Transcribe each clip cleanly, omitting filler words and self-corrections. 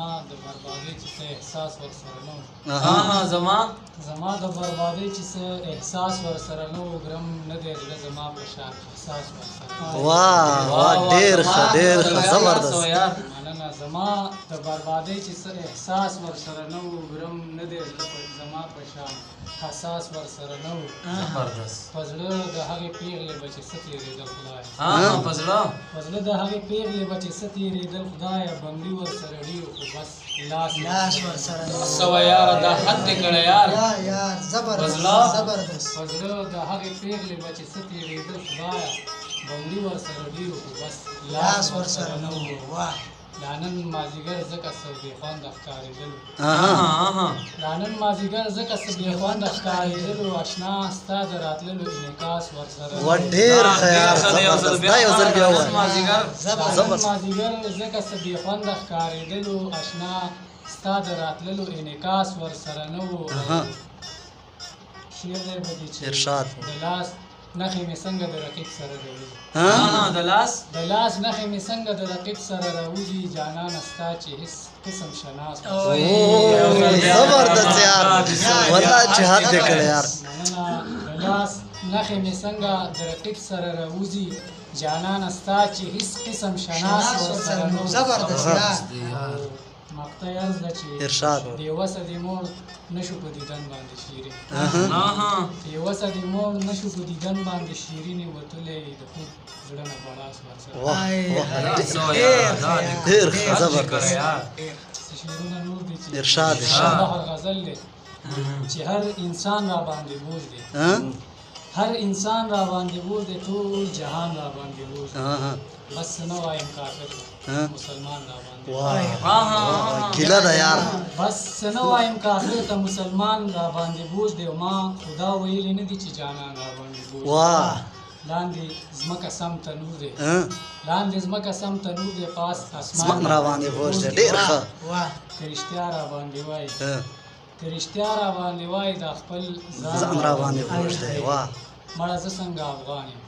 زما د بربادۍ چې څه احساس ورسره نه و. اها. زما زما د بربادۍ چې څه احساس ورسره نه و، ګرم نه دی زړه زما په شان احساس ورسره. واه واه، ډېر ښه، ډېر ښه، زبردست. مننه. زما د بربادۍ چې څه احساس ورسره نه و، ګرم نه دی زړه زما په شان حساس ورسره نه و. زبردست. په زړه د هغې پېغلې به چې څه تېرېدل خدایه، په زړه، په زړه د هغې پېغلې به چې څه تېرېدل خدایه، بنګړي ورسره ډېر خو بس لاس لاس ورسره نه. سوه یاره، دا حد دې کړی یار. یا یار، زبردست. په زړه؟ زبردست. په زړه د هغې پېغلې به چې څه تېرېدل خدایه، بنګړي ورسره ډېر خو بس لاس ورسره نه و. واه. دا نن مازیګر ځکه څه بې خونده ښکارېدلو. دا نن مازیګر ځکه څه بې خونده ښکارېدلو، اشنا ستا د راتللو انعکاس ورسره. واه، ډېر ښه یار، زبردست. دا یو ځل بیا ووایه. مازیګر. دا نن مازیګر ځکه څه بې خونده ښکارېدلو، اشنا ستا د راتللو انعکاس ورسره نه و. شعر دی به دي چې ارشاد. د لاس نښې مې څنګه د رقیب سره راوځي. د لاس، د لاس نښې مې څنګه د رقیب سره راوځي، جانانه ستا چې هیڅ قسم شناس. زبردست یار، والله چې حد دې کړی یار. مننه. د لاس نښې مې څنګه د رقیب سره راوځي، جانانه ستا چې هیڅ قسم شناس ورسره نه. زبردست یار. مقطع عرض ده چې ارشاد. بې وسه دې مور نشو په دیدن باندې شیرین، بې وسه دې مور نشو په دیدن باندې شیرینې، وتلی د خوب زړه نه بړاس ورسره. واه واه، ډېر ښه، زبردست. څه شعرونه نور دي چې ارشاد، ارشاد. بحر غزل دی چې هر انسان را باندې بوج دی، هر انسان را باندې بوج دی، ټول جهان را باندې بوج دی، بس نه وایم کافر ته مسلمان را باندې. واه واه، ګیله ده یار. بس نه وایم کافر ته مسلمان را باندې بوج دی، ما خدا ویلي نه دي چې جانان را باندې بوج دی. واه. لاندې ځمکه سم تنور دی، لاندې ځمکه سم تنور دی، پاس اسمان را باندې بوج دی. ډېر ښه. واه. که رښتیا را باندې وایي، که رښتیا را باندې وایي، دا خپل ځان را باندې بوج دی. واه. مړه زه څنګه افغان یم،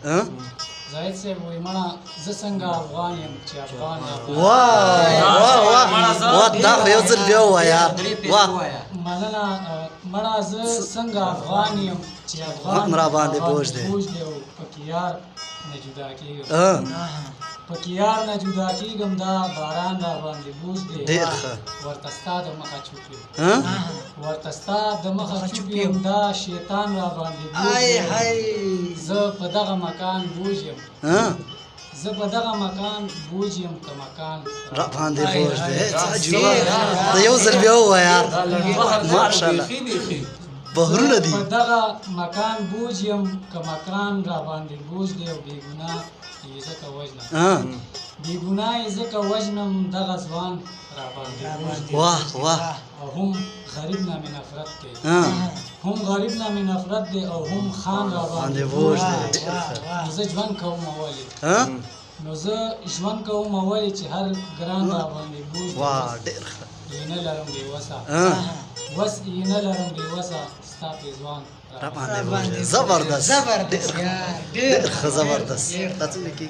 زاهد صاحب وایي، مړه زه څنګه افغان یم چې افغان را باندې. واه واه واه واه، دا خو یو ځل بیا ووایه یار. واه. مننه. مړه زه څنګه افغان یم چې افغان را باندې بوج دی، بوج دی، او پکې یار نه جدا کېږم، پکې یار نه جدا کېږم، دا باران را باندې بوج دی. ډېر ښه. ورته ستا د مخه چوپ یم، ورته ستا د مخه چوپ یم، دا شیطان را باندې بوج دی. زه په دغه مکان بوج یم، زه په دغه مکان بوج یم که مکان را باندې بوج دی. څه عجیبه، دا یو ځل بیا ووایه یار. ماشاءالله، بحرونه دي. په دغه مکان بوج یم که مکان را باندې بوج دی، او بېګناه یې ځکه وژنم، بېګناه یې ځکه وژنم، دغه ځوان را باندې بوج دی. واه واه. او هم غریب نه مې نفرت دی، هم غریب نه مې نفرت دی، او هم خان را باندې بوج دی. نو زه ژوند کوم ولې، نو زه ژوند کوم ولې چې هر ګران را باندې بوج دی. واه، ډېر ښه. یې نه لرم بې وسه، وس یې نه لرم بې وسه، ستا پې ځوان را باندې بوج دی. زبردست. زبردست یار. ډېر ښه، زبردست. دا څنګه کېږي؟